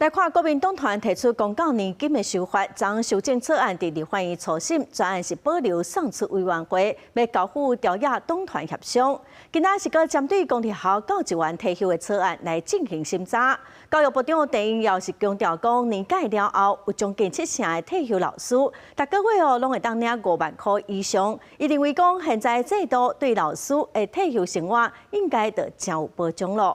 來看國民黨團提出公教年金的修法，將修正草案佇立法院初審，專案是保留送出委員會，欲交付朝野黨團協商。今仔是閣針對公立學校教職員退休的草案來進行審查。教育部長鄧英耀是強調講，年改了後有將近七成的退休老師，逐個月哦攏會當領五萬箍以上。伊認為講，現在制度對老師的退休生活應該就誠有保障囉。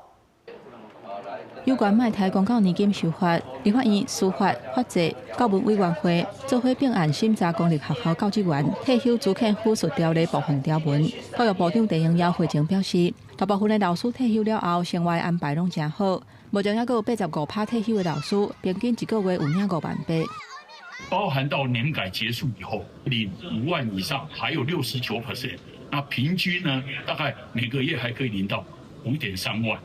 有關莫提公教年金修法，立法院司法、法制、教文委員會做伙併案審查公立學校教職員退休資遣撫恤條例部分條文。教育部長鄧英耀會前表示，大部分的老師退休了後，生活安排攏誠好。目前猶閣有85趴退休的老師，平均一個月有領5萬8。包含到年改結束以後，領5萬以上，還有69%，那平均呢，大概每個月還可以領到5.3萬。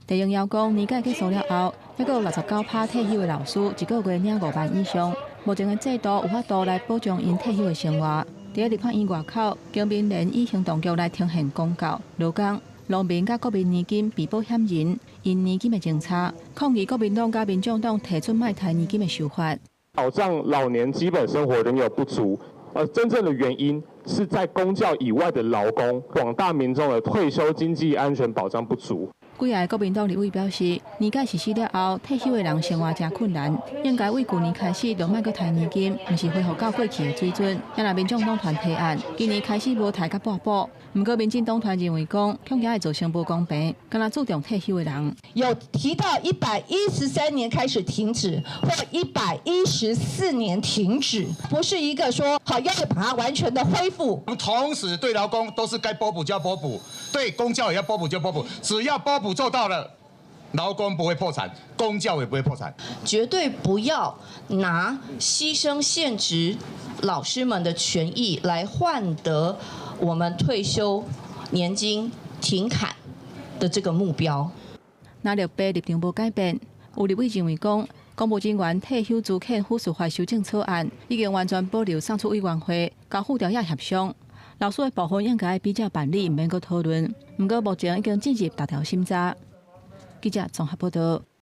鄧英耀講，年改結束了後，猶閣有69趴退休的老師，一個月領五萬以上。目前的制度有法度來保障𪜶退休的生活。佇立法院外口，經民聯以行動局來呈獻公教、勞工、農民佮國民年金被保險人𪜶年金的政策，抗議國民黨佮民眾黨提出莫提年金的修法。保障老年基本生活仍有不足，而真正的原因是在公教以外的勞工、廣大民眾的退休經濟安全保障不足。幾个國民黨立委表示，年改實施了後，退休的人生活誠困難，應該對舊年開始就莫閣提年金，毋是恢復到過去的水準。也若民眾黨團提案，今年開始無提佮半補。毋過民進黨團認為講，恐驚會造成無公平，敢若注重退休的人。有提到113年開始停止，或114年停止，不是一個說好要把它完全的恢復。同時對勞工都是該撥補就要撥補，對公教也要撥補就撥補，只要撥補做到了，勞工不會破產，公教也不會破產。絕對不要拿犧牲現職老師們的權益來換得我們退休年金停砍的這個目標。藍綠白立場無改變，有立委認為講，公務人員退休資遣撫恤法修正草案已經完全保留送出委員會，交付朝野協商。老師的部分應該比照辦理，毋免閣討論。毋過目前已經進入逐條審查。記者綜合報道。